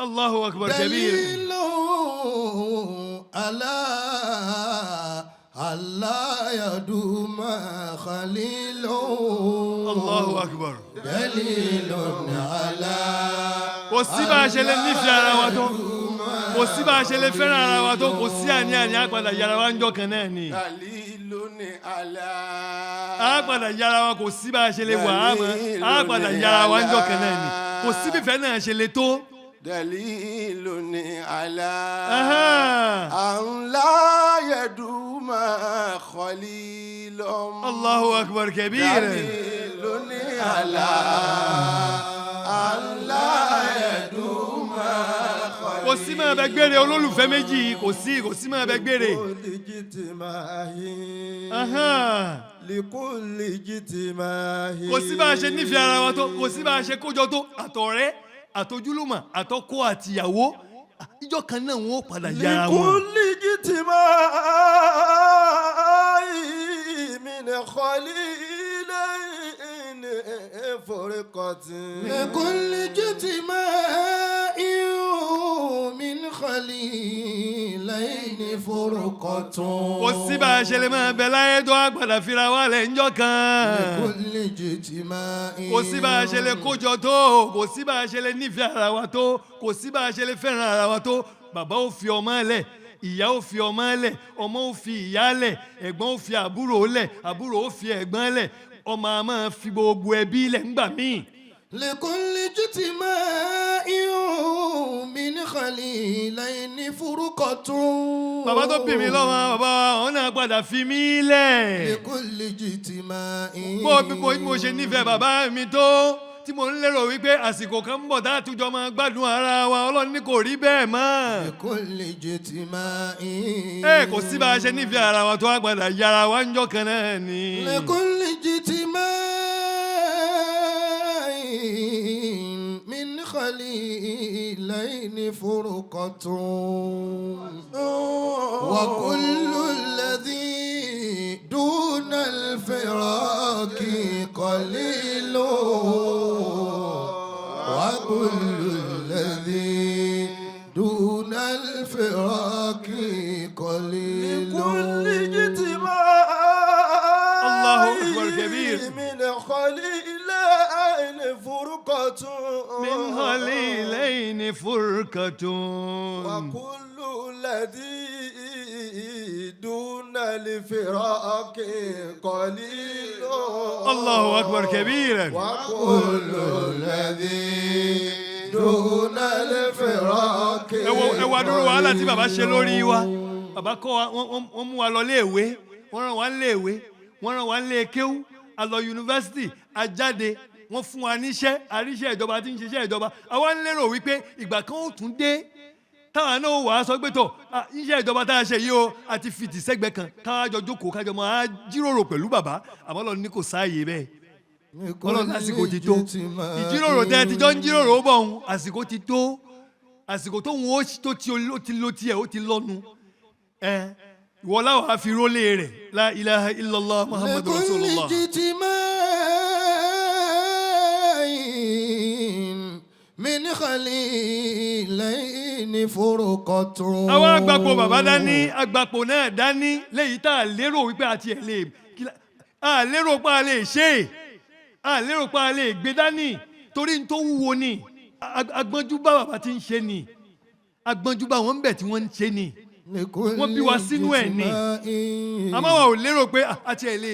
[SPEAKER 3] الله أكبر كبير.
[SPEAKER 2] دليل على ألا يدوم خليل.
[SPEAKER 3] الله أكبر.
[SPEAKER 2] دليل على
[SPEAKER 3] Kò sí bá a ṣe lè nífẹ̀ẹ́ ara wa tó, kò sí bá a ṣe lè fẹ́ràn ara wa tó, kò sí àní àní, á padà yára wa ń jọ kan náà ni.
[SPEAKER 4] دليل على
[SPEAKER 3] Á padà yára wa. Kò sí bá a ṣe lè wà á mọ́, á padà yára wa ń jọ kan náà ni. Kò sí bífẹ́ náà ṣe lè tó.
[SPEAKER 4] دليل على أن لا يدوم خليل.
[SPEAKER 3] الله أكبر كبيرا.
[SPEAKER 4] دليل على أن لا
[SPEAKER 3] Kò sí máa bẹ gbére olólùfẹ́ méjì, kò sí máa bẹ gbére.
[SPEAKER 5] لكل اجتماع لكل اجتماع
[SPEAKER 3] Kò sí bá a ṣe nífẹ̀ẹ́ ara wa tó, kò sí bá a ṣe kójọ tó, àtọ̀rẹ́, àtojúlùmọ̀, àtọkọ àtìyàwó, ìjọ kan náà wọn ó padà yára wọn.
[SPEAKER 5] لكل اجتماع من خليلين فرقة.
[SPEAKER 2] لكل اجتماع من خليلين فرقة.
[SPEAKER 3] Kò sí bá a ṣe lè máa bẹ láyé tó, àgbàdà fira wa lẹ̀ ńjọ́ kan.
[SPEAKER 2] لكل اجتماع.
[SPEAKER 3] Kò sí bá a ṣe lè kójọ tó, kò sí bá a ṣe lè nífẹ̀ẹ́ ara wa tó, kò sí bá a ṣe lè fẹ́ràn ara wa tó, bàbá ó fi ọmọ lẹ̀, ìyá ó fi ọmọ lẹ̀, ọmọ ó fi ìyá lẹ̀, ẹ̀gbọ́n ó fi àbúrò lẹ̀, àbúrò ó fi ẹ̀gbọ́n lẹ̀, ọmọ a máa fi gbogbo ẹbí lẹ̀ ńgbà míì.
[SPEAKER 2] لكل اجتماع من خليلين فرقة.
[SPEAKER 3] Bàbá tó bí mi lọ́mọ, bàbá àwọn náà padà fi mí lẹ̀.
[SPEAKER 2] لكل اجتماع.
[SPEAKER 3] Bó bí mo ṣe nífẹ̀ẹ́ bàbá mi tó, tí mo ń lérò wípé àsìkò kan ń bọ̀ tá a tún jọ máa gbádùn ara wa, Ọlọ́run ní kò rí bẹ́ẹ̀ mọ́.
[SPEAKER 2] لكل اجتماع.
[SPEAKER 3] Ẹ kò sí bá a ṣe nífẹ̀ẹ́ ara wa tó, a padà yára wa ń jọ kan náà ni.
[SPEAKER 2] لكل اجتماع من خليلين فرقة، وكل الذي دون الفراق قليل، وكل الذي دون الفراق قليل.
[SPEAKER 5] لكل اجتماع
[SPEAKER 3] الله أكبر كبير.
[SPEAKER 5] من خليلين فرقة.
[SPEAKER 3] من خليلين فرقة.
[SPEAKER 5] وكل الذي دون الفراق قليل.
[SPEAKER 3] الله أكبر كبيرا.
[SPEAKER 5] وكل الذي دون الفراق
[SPEAKER 3] Ẹ wo adúrú wàhálà tí bàbá ṣe lórí wa. Bàbá kọ́ wa, wọ́n mú wa lọ léèwé, wọ́n rán wa léèwé, wọ́n rán wa lé kéwú, a lọ yunifásitì, a jáde, wọ́n fún wa níṣẹ́, àríṣẹ́ ìjọba tí ń ṣiṣẹ́ ìjọba. Àwa ń lérò wípé ìgbà kan ó tún dé táwa náà wàá sọ pé tọ̀, iṣẹ́ ìjọba tá a ṣe yìí o, a ti fìtì sẹ́gbẹ̀ẹ́ kan, káwá jọ jókòó, kájọ máa jíròrò pẹ̀lú bàbá. Àmọ́ Ọlọ́run ní kò sáàyè bẹ́ẹ̀. Ọlọ́run lásìkò ti tó. Ìjíròrò tẹ́ ẹ ti jọ ń jíròrò ó bọ̀ ọ̀hún, àsìkò ti tó, àsìkò tó ń ó tó ti ó ti lo tiẹ̀, ó ti lọ́nu ẹ, ìwọ láwọn á fi rólé rẹ̀. La ilaha illallah Muhammadu
[SPEAKER 2] لكل
[SPEAKER 3] rasulullah.
[SPEAKER 2] اجتماع من خليلين فرقة.
[SPEAKER 3] Àwa agbapò bàbá dání, agbapò náà dání, léyìí tá a lérò wípé àti ẹ̀ lè a lérò pé a lè ṣe é, a lérò pé a lè gbé dání, torí n tó wúwo ni. Agbọ́njú bá bàbá tí ń ṣe ni, agbọ́njú bá wọn ń bẹ̀ tí wọ́n ń ṣe ni, wọ́n bí wa sínú ẹ̀ ni. Àmọ́ wa ò lérò pé àti ẹ̀ lè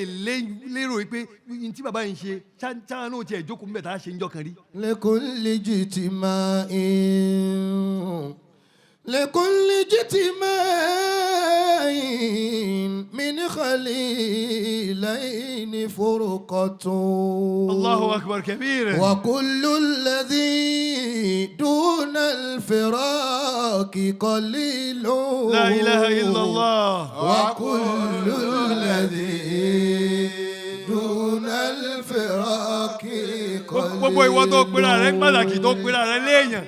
[SPEAKER 3] lérò wípé n tí bàbá yìí ń ṣe ṣáà náà tiẹ̀ jókòó ń bẹ̀ tá a ṣe ń jọ kan rí.
[SPEAKER 2] لكل اجتماع لكل اجتماع من خليلين فرقة.
[SPEAKER 3] الله أكبر كبيرا.
[SPEAKER 2] وكل الذي دون الفراق قليل.
[SPEAKER 3] لا إله إلا الله.
[SPEAKER 2] وكل الذي دون الفراق قليل.
[SPEAKER 3] Gbogbo ìwọ tó pera rẹ pàtàkì, tó pera rẹ léèyàn,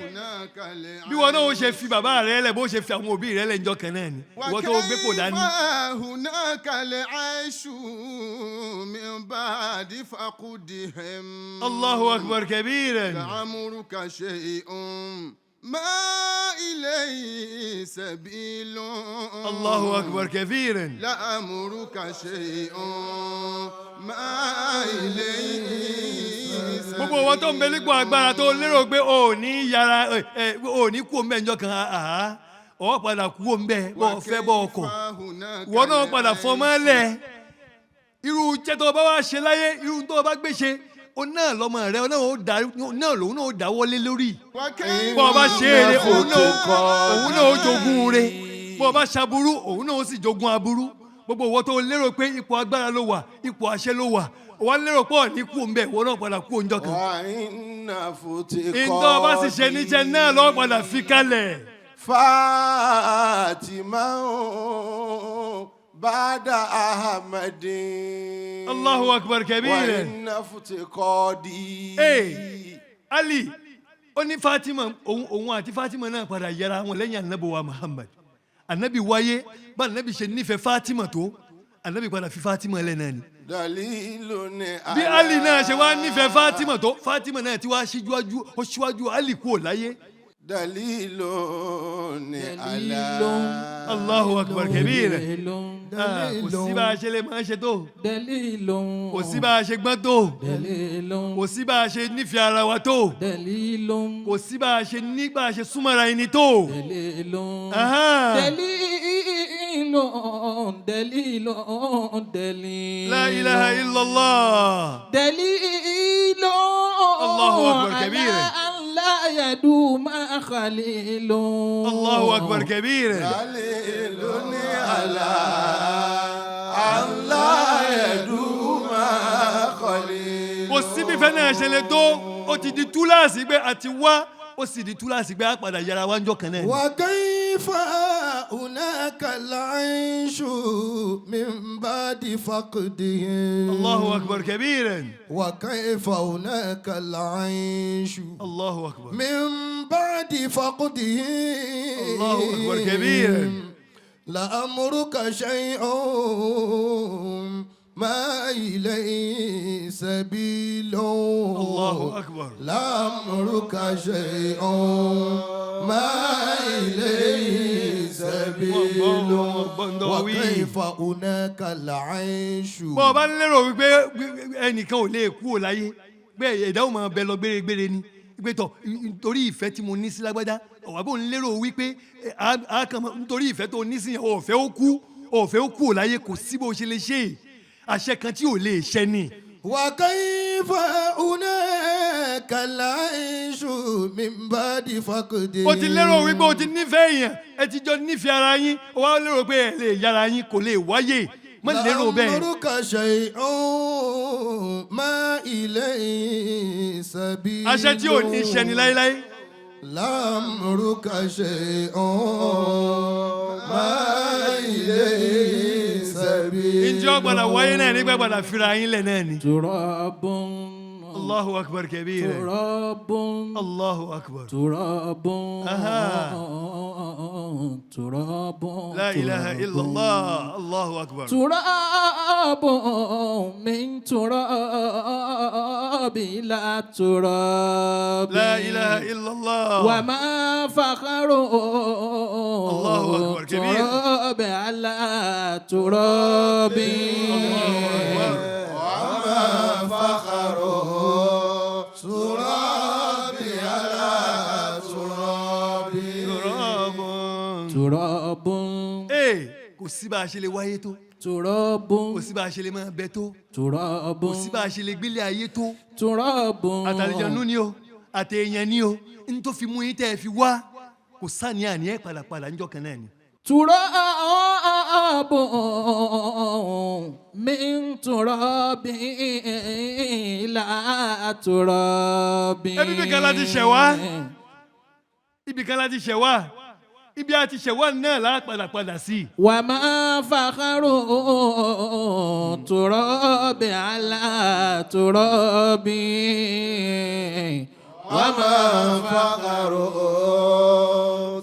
[SPEAKER 3] bí wọn náà ó ṣe fi bàbá rẹ lẹ, bó ṣe fi àwọn òbí rẹ lẹ níjọ́ kan náà ni, ìwọ tó gbé pò dání.
[SPEAKER 6] هناك العيش من بعد فقدهم.
[SPEAKER 3] الله أكبر كبيرا.
[SPEAKER 6] لعمرك شيء ما إليه سبيل.
[SPEAKER 3] الله أكبر كبيرا.
[SPEAKER 6] لعمرك شيء ما إليه سبيل.
[SPEAKER 3] Gbogbo wọn tó ń bẹ nípò agbára, tó lérò pé o ò ní yára ẹ ẹ o ò ní kú òun bẹ́ẹ̀ níjọ́ kan, àhá, ọ̀ padà kú òun bẹ́ẹ̀, bọ́ ọ fẹ́ bọ́ ọkọ̀, ìwọ náà padà fọmọ́ lẹ̀. Irú iṣẹ́ tó o bá wá ṣe láyé, irú tó o bá gbé ṣe, o náà lọmọ rẹ náà ó dá náà lòun náà ó dáwọ́lé lórí. Bọ́ ọ bá ṣe eré, òun náà ó jogún re. Bọ́ ọ bá ṣaburú, òun náà ó sì jogún aburú. Gbogbo ìwọ tó lérò pé ipò agbára ló wà, ipò àṣẹ ló wà, wọ́n lérò pé ọ̀ ní kú òun bẹ́ẹ̀, ìwọ náà padà kú òun jọ kan.
[SPEAKER 4] وإن
[SPEAKER 3] Ìtọ́ ọba sì ṣe níṣẹ́ náà lọ́wọ́ padà fi kalẹ̀.
[SPEAKER 4] فاطمة بعد أحمد.
[SPEAKER 3] Allahu akbar kabira.
[SPEAKER 4] وإن افتقادي.
[SPEAKER 3] Hey, Ali ó ní Fatima, òun àti Fatima náà padà yẹra wọn lẹ́yìn anabi wa Muhammad. Anabi wáyé, bá anabi ṣe nífẹ̀ẹ́ Fatima tó, anabi padà fi Fatima lẹ̀ náà ni.
[SPEAKER 4] دليل.
[SPEAKER 3] Bí Ali náà ṣe wá nífẹ̀ẹ́ Fatima tó, Fatima náà ti wá síwájú, ó síwájú Ali kúrò láyé.
[SPEAKER 4] دليل على.
[SPEAKER 3] Allahu akbar kabira.
[SPEAKER 2] دليل.
[SPEAKER 3] Ah, kò sí bá a ṣe lè máa ṣe tó,
[SPEAKER 2] دليل.
[SPEAKER 3] kò sí bá a ṣe gbọ́n tó,
[SPEAKER 2] دليل.
[SPEAKER 3] kò sí bá a ṣe nífẹ̀ẹ́ ara wa tó,
[SPEAKER 2] دليل.
[SPEAKER 3] kò sí bá a ṣe ní bá a ṣe súnmọ́ra ẹni tó.
[SPEAKER 2] دليل.
[SPEAKER 3] Aha.
[SPEAKER 2] دليل، دليل، دليل.
[SPEAKER 3] La ilaha illallah.
[SPEAKER 2] دليل.
[SPEAKER 3] الله أكبر كبيرا.
[SPEAKER 2] على أن لا يدوم خليل.
[SPEAKER 3] Allahu akbar kabira.
[SPEAKER 4] دليل على أن لا يدوم خليل.
[SPEAKER 3] Kò sí bí fẹ́ náà ṣe lè tó, ó ti di túláàsì pé àti wá, ó sì di túláàsì pé á padà yára wá ń jọ kan náà ni.
[SPEAKER 5] وكيف هناك العيش من بعد فقده؟
[SPEAKER 3] Allahu akbar kabira.
[SPEAKER 5] وكيف هناك العيش
[SPEAKER 3] Allahu akbar.
[SPEAKER 5] من بعد فقده؟
[SPEAKER 3] الله أكبر كبيرا.
[SPEAKER 5] لأمرك شيء ما إليه سبيل.
[SPEAKER 3] Allahu akbar.
[SPEAKER 5] لأمرك شيء ما إليه سبيل. وكيف هناك العيش.
[SPEAKER 3] Bọ́ ọ bá ń lérò wípé ẹnìkan ò lè kú ò láyé, pé ẹ̀dá ò máa bẹ lọ gbére-gbére ni, pé tọ̀ nítorí ìfẹ́ tí mo ní sí lágbájá, ọ̀wá bò ń lérò wípé á kàn mọ́ nítorí ìfẹ́ tó ní sí yẹn, ọ̀fẹ́ ó kú, ọ̀fẹ́ ó kú ò láyé, kò sí bó ṣe lè ṣe é, àṣẹ kan tí ò lè ṣẹ ni.
[SPEAKER 5] وكيف هناك العيش من بعد فقده؟
[SPEAKER 3] O ti lérò wípé o ti nífẹ̀ẹ́ èèyàn, ẹ ti jọ nífẹ̀ẹ́ ara yín, o wá lérò pé ẹ lè yára yín, kò lè wáyé, má lérò bẹ́ẹ̀.
[SPEAKER 5] لأمرك شيء ما إليه سبيل.
[SPEAKER 3] Àṣẹ tí ò ní ṣẹ ni láéláé.
[SPEAKER 5] لأمرك شيء ما إليه سبيل.
[SPEAKER 3] Ǹjẹ́ ó padà wáyé náà nígbà padà fira yín lẹ̀ náà ni.
[SPEAKER 2] تراب.
[SPEAKER 3] Allahu akbar kabira.
[SPEAKER 2] تراب.
[SPEAKER 3] Allahu akbar.
[SPEAKER 2] تراب.
[SPEAKER 3] Aha.
[SPEAKER 2] تراب.
[SPEAKER 3] La ilaha illallah. Allahu akbar.
[SPEAKER 2] تراب من تراب إلى تراب.
[SPEAKER 3] La ilaha illallah.
[SPEAKER 2] وما فخر
[SPEAKER 3] الله أكبر كبير.
[SPEAKER 2] تراب على تراب.
[SPEAKER 5] وما فخره تراب على تراب.
[SPEAKER 3] Turab.
[SPEAKER 2] تراب.
[SPEAKER 3] Ee, kò sí bá a ṣe lè wáyé tó.
[SPEAKER 2] تراب.
[SPEAKER 3] Kò sí bá a ṣe lè máa bẹ tó.
[SPEAKER 2] تراب.
[SPEAKER 3] Kò sí bá a ṣe lè gbélé ayé tó.
[SPEAKER 2] تراب.
[SPEAKER 3] Àtàlejànú ni o, àtẹ̀yàn ni o, n tó fi mú yín tẹ́ ẹ fi wá. Kò sáni àní ẹ̀ padàpadà ńjọ́ kan náà ni.
[SPEAKER 2] تراب من تراب إلى تراب.
[SPEAKER 3] Ẹbí bí kan láti ṣẹ̀ wá. Ibì kan láti ṣẹ̀ wá. Ibi àti ṣẹ̀ wá náà lá padàpadà sí.
[SPEAKER 2] وما فخر تراب على تراب.
[SPEAKER 5] وما فخره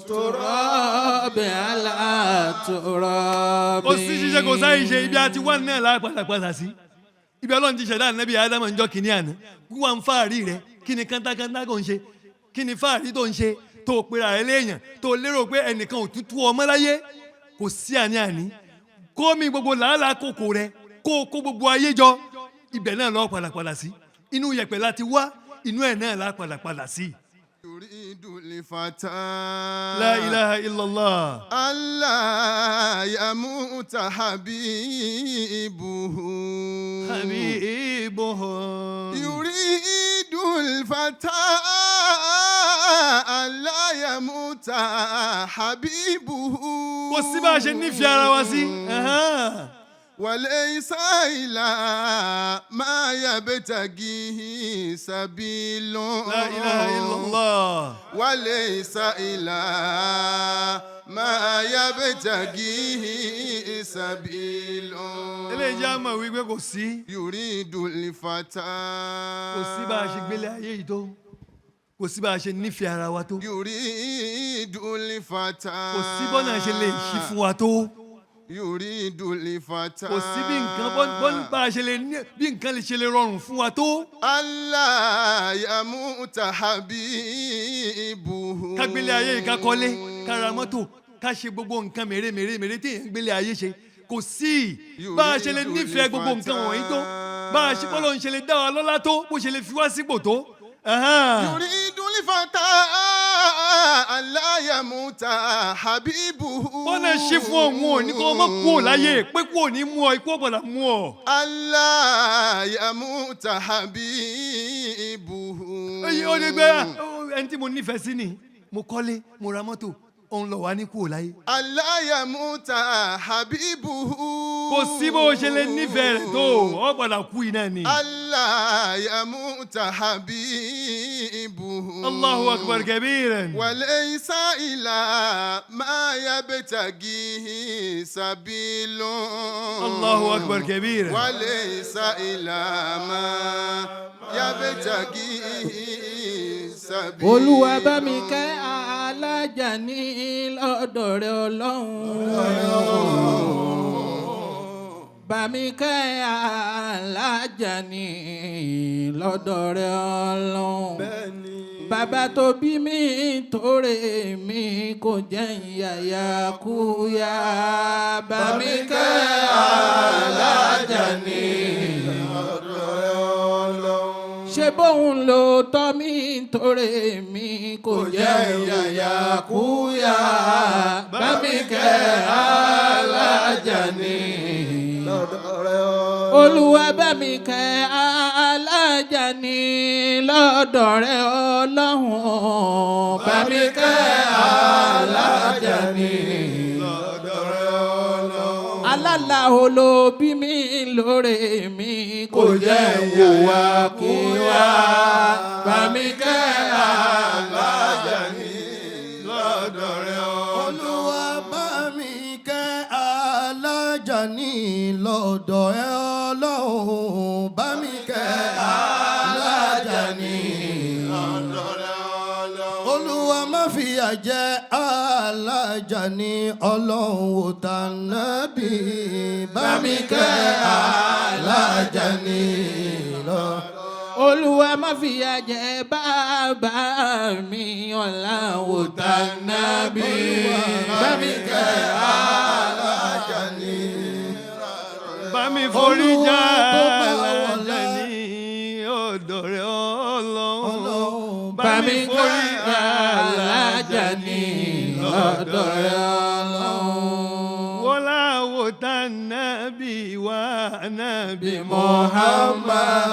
[SPEAKER 2] تراب على تراب.
[SPEAKER 3] Kò sí ṣiṣẹ́, kò sáyé ṣe, ibi àti wá náà lá padàpadà sí. Ibi Ọlọ́run ti ṣẹ̀dá ànábì Ádámù ńjọ́ kìíní àná. Wíwá ń fáàrí rẹ, kí ni kántákántá kò ń ṣe? Kí ni fáàrí tó ń ṣe? Tó o pera rẹ léèyàn, tó o lérò pé ẹnìkan ò tútù ọmọ láyé. Kò sí àní-àní. Kó mi gbogbo làálàá kòkò rẹ, kó o kó gbogbo ayé jọ. Ibẹ̀ náà lọ́ọ́ padàpadà sí. Inú yẹ̀pẹ̀ láti wá, inú ẹ̀ náà lá padàpadà sí.
[SPEAKER 6] يريد الفتى
[SPEAKER 3] La ilaha illallah.
[SPEAKER 6] ألا يموت حبيبه.
[SPEAKER 3] Habibuhu.
[SPEAKER 6] يريد الفتى ألا يموت حبيبه.
[SPEAKER 3] Kò sí bá a ṣe nífẹ̀ẹ́ ara wa sí. Ahan.
[SPEAKER 6] وليس إلى ما يبتغيه سبيل.
[SPEAKER 3] La ilaha illallah.
[SPEAKER 6] وليس إلى ما يبتغيه سبيل.
[SPEAKER 3] Eléyìí jẹ́ àmọ̀ wípé kò sí.
[SPEAKER 6] يريد الفتى.
[SPEAKER 3] Kò sí bá a ṣe gbélé ayé yìí tó, kò sí bá a ṣe nífẹ̀ẹ́ ara wa tó,
[SPEAKER 6] يريد الفتى.
[SPEAKER 3] Kò sí bọ́nà ṣe lè ṣí fún wa tó,
[SPEAKER 6] يريد الفتى.
[SPEAKER 3] Kò sí bí nǹkan bọ́n bá a ṣe lè ní bí nǹkan lè ṣe lè rọrùn fún wa tó.
[SPEAKER 6] ألا يموت حبيبه.
[SPEAKER 3] Ká gbélé ayé yìí, ká kọ́lé, ká ra mọ́tò, ká ṣe gbogbo nǹkan mèrè mèrè mèrè tí èèyàn ń gbélé ayé ṣe, kò sí bá a ṣe lè nífẹ̀ẹ́ gbogbo nǹkan wọ̀nyí tó, bá a ṣe bọ́lọ̀ ń ṣe lè dá wa lọ́lá tó, bó ṣe lè fi wá sípò tó.
[SPEAKER 6] يريد الفتى ألا يموت حبيبه.
[SPEAKER 3] Bọ́nà ṣe fún òun ò ní kó ọmọ kú ò láyé pé kú ò ní mú ọ, ikú ọ̀gbọ̀dà mú ọ.
[SPEAKER 6] ألا يموت حبيبه.
[SPEAKER 3] Oye, ó ní gbé ẹni tí mo nífẹ̀ẹ́ sí ni, mo kọ́lé, mo ra mọ́tò, òun lọ wá ní kú ò láyé.
[SPEAKER 6] ألا يموت حبيبه.
[SPEAKER 3] Kò sí bó ṣe lè nífẹ̀ẹ́ rẹ̀ tó, ọ padà kú iná ni.
[SPEAKER 6] ألا يموت حبيبه.
[SPEAKER 3] Allahu akbar kabiran.
[SPEAKER 6] وليس إلى ما يبتغيه سبيل.
[SPEAKER 3] Allahu akbar kabiran.
[SPEAKER 6] وليس إلى ما يبتغيه سبيل.
[SPEAKER 2] Olúwa bá mi kẹ́ alájà ní lọ́dọ̀ rẹ ọlọ́run. Bá mi kẹ́ alájà ní lọ́dọ̀ rẹ ọlọ́run. Bàbá tó bí mi tórè mi kò jẹ́ ìyàyà kúyà. Bá mi kẹ́ alájà ní ṣe bóun ló tọ́ mi torí mi kò jẹ́ ìyàyà kúyà. Bá mi kẹ́ alájà ní. Olúwa bá mi kẹ́ alájà ní lọ́dọ̀ rẹ ọlọ́run. Bá mi kẹ́ alájà ní alálàó ló bí mi lóore mi kò jẹ́ ìwà kíwà. Bá mi kẹ́ alájà ní
[SPEAKER 6] Lọ́dọ̀ rẹ̀ ọ́.
[SPEAKER 5] Olúwa bá mi kẹ́ alájà ní lọ́dọ̀ ẹ ọlọ́run, bá mi kẹ́ alájà ní
[SPEAKER 6] Lọ́dọ̀ rẹ̀ ọlọ́run.
[SPEAKER 5] Olúwa má fìyà jẹ alájà ní ọlọ́run ò tànábì, bá mi kẹ́ alájà ní lọ.
[SPEAKER 2] Olúwa má fìyà jẹ bàbá mi ọ̀làwò tànàbí. Bá mi kẹ́
[SPEAKER 6] Alájà ní.
[SPEAKER 3] Bá mi forí já
[SPEAKER 5] Olúwa tó bá
[SPEAKER 3] alájà
[SPEAKER 5] wọlé.
[SPEAKER 3] Ní ọ̀dọ̀ rẹ̀ ọlọ́run.
[SPEAKER 2] Bá mi kẹ́ alájà ní lọ́dọ̀ rẹ ọlọ́run.
[SPEAKER 3] Wọ́lá wo tá nábì wá nábì
[SPEAKER 2] Muhammad.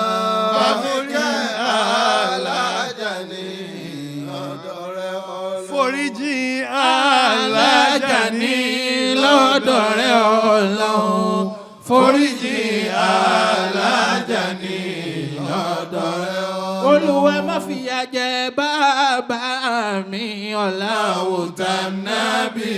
[SPEAKER 6] Bá mi kẹ́ alájà ní lọ́dọ̀ rẹ̀ ọlọ́run.
[SPEAKER 3] Foríjì
[SPEAKER 2] alájà ní lọ́dọ̀ rẹ ọlọ́run. Foríjì alájà ní lọ́dọ̀ rẹ ọlọ́run. Olúwa má fìyà jẹ bàbá mi ọ̀làwò tànàbí.